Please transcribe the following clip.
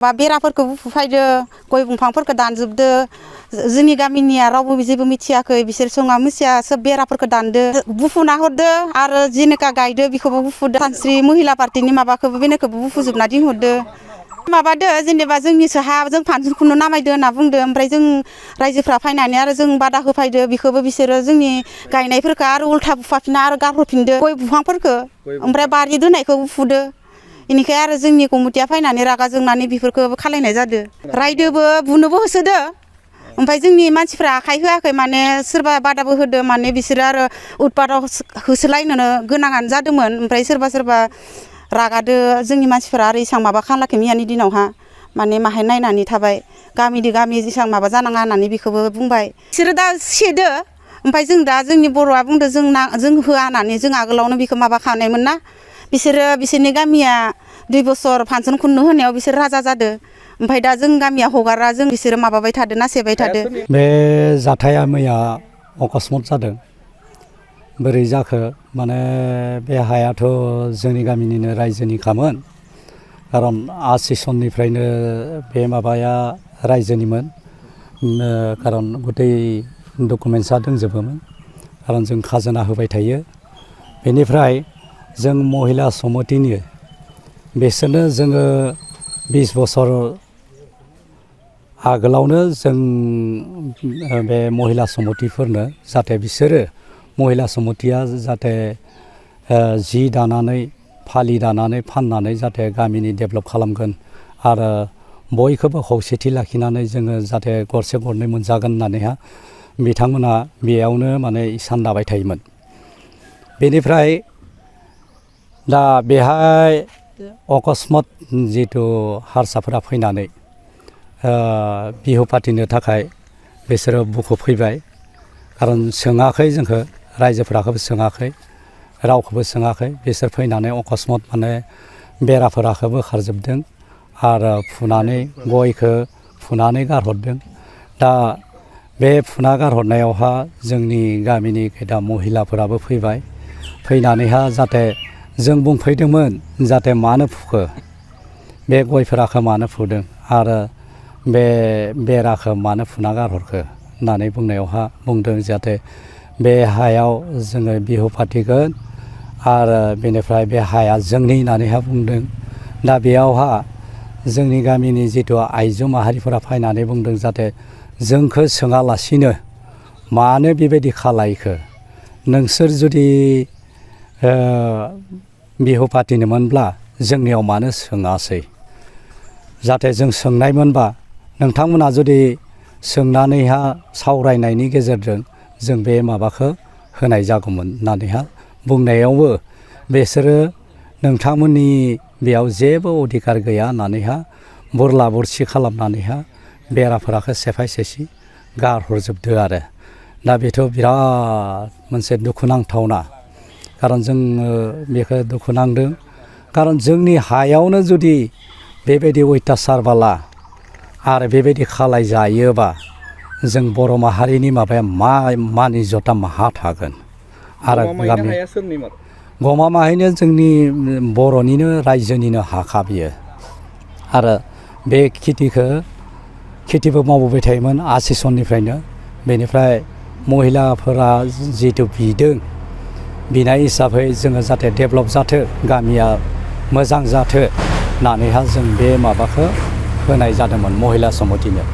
बा बेराफोरखौ बुफायदो गय दंफांफोरखौ दानजोबदो जोंनि गामिनिया रावबो जेबो मिथियाखै बिसोर सङा मिथिया सोब बेराफोरखौ दानदो बुफुना हरदो आरो जेनेका गायदो बेखौबो बुफुदो सानस्रि महिला पार्टिनि माबाखौबो बेनोखौबो बुफुजोबना दिनहरदो माबादो जेनेबा जोंनिसो हा जों फानसनखौनो नामायदो होनना बुंदो ओमफ्राय जों रायजोफ्रा फैनानै आरो जों बादा होफायदो बेखौबो बिसोरो जोंनि गायनायफोरखौ आरो उल्था बुफाफिना आरो गारहरफिनदो गय बिफांफोरखौ ओमफ्राय बारि दोननायखौ बुफुदो इनिखाय आरो जोंनि कमिटिया फैनानै रागा जोंनानै बेफोरखौ खालायनाय जादो रायदोबो बुनोबो होसोदो ओमफ्राय जोंनि मानसिफ्रा आखाइ होआखै माने सोरबा बादाबो होदो माने बिसोरो आरो उतपाताव होसोलायनो गोनाङानो जादोंमोन ओमफ्राय सोरबा रागादो जोंनि मानसिफोरा आरो इसां माबा खालामाखै मैयानि दिनावहा माने माहाय नायनानै थाबाय गामिजों गामि इसां माबा जानाङा होननानै बेखौबो बुंबाय बिसोरो दा सेदो ओमफ्राय जों दा जोंनि बर'आ बुंदो जों होआ होननानै जों आगोलावनो बेखौ माबा खालामनायमोन ना बिसोरनि गामिया 2 बोसोर फांसन खुंनो होनायाव बिसोर राजा जादो ओमफ्राय दा जों गामिया हगारा जों बिसोरो माबाबाय थादो नासेबाय थादो बे जाथाया मैया अकस्मात जादों बोरै जाखो माने बे हायाथ' जोंनि गामिनिनो रायजोनिखामोन खारन आसि सननिफ्रायनो बे माबाया रायजोनिमोन खारन गथै डकुमेन्टसा दंजोबोमोन खारन जों खाजोना होबाय थायो बेनिफ्राय जों महिला समितिनि बिसोरनो जोङो 20 बोसोर आगोलावनो जों बे महिला समितिफोरनो जाहाथे बिसोरो महिला समितिया जाहाथे जि दानानै फालि दानानै फाननानै जाहाथे गामिनि डेभेलप खालामगोन आरो बयखौबो खौसेथि लाखिनानै जोङो जाहाथे गरसे गरनै मोनजागोन होननानैहा बिथांमोना बेयावनो माने इसान दाबाय थायोमोन बेनिफ्राय दा बेहाय अकस्मात जिथु हारसाफोरा फैनानै बिहु फाथिनो थाखाय बिसोरो बुखुफैबाय खारन सोङाखै जोंखौ रायजोफोराखौबो सोङाखै रावखौबो सोङाखै बिसोर फैनानै अकस्मात माने बेराफोराखौबो खारजोबदों आरो फुनानै गयखौ फुनानै गारहरदों दा बे फुना गारहरनायावहा जोंनि गामिनि दा महिलाफोराबो फैबाय फैनानैहा जाहाथे जों बुंफैदोंमोन जाहाथे मानो फुखो बे गयफोराखौ मानो फुदों आरो बे बेराखौ मानो फुना गारहरखो होननानै बुंनायावहा बुंदों जाहाथे बे हायाव जोङो बिहु फाथिगोन आरो बेनिफ्राय बे हाया जोंनि होननानैहा बुंदों दा बेयावहा जोंनि गामिनि जिथु आइजो माहारिफोरा फैनानै बुंदों जाहाथे जोंखौ सोङालासिनो मानो बेबायदि खालायखो नोंसोर जुदि बिहु फाथिनोमोनब्ला जोंनियाव मानो सोङासै जाहाथे जों सोंनायमोनबा नोंथांमोना जुदि सोंनानैहा सावरायनायनि गेजेरजों जों बे माबाखौ होनाय जागौमोन होननानैहा बुंनायावबो बिसोरो नोंथांमोननि बेयाव जेबो अधिकार गैया होननानैहा बुरला बुरसि खालामनानैहा बेराफोराखौ सेफाय सेसि गारहरजोबदो आरो दा बेथ' बिराद मोनसे दुखुनांथावना खारन जोङो बेखौ दुखु नांदों खारन जोंनि हायावनो जुदि बेबायदि अयथासार बाला आरो बेबायदि खालाय जायोबा जों बर' माहारिनि माबाया मान इज्जता माहा थागोन आरो गामि गमा माहायनो जोंनि बर'निनो रायजोनिनो हाखा बियो आरो बे खेथिबो मावबोबाय थायोमोन आसि सननिफ्रायनो बेनिफ्राय महिलाफोरा जिथु बिदों बिनाय हिसाबै जोङो जाहाथे डेभेलप जाथो गामिया मोजां जाथो होननानैहा जों बे माबाखौ होनाय जादोंमोन महिला समितिनो।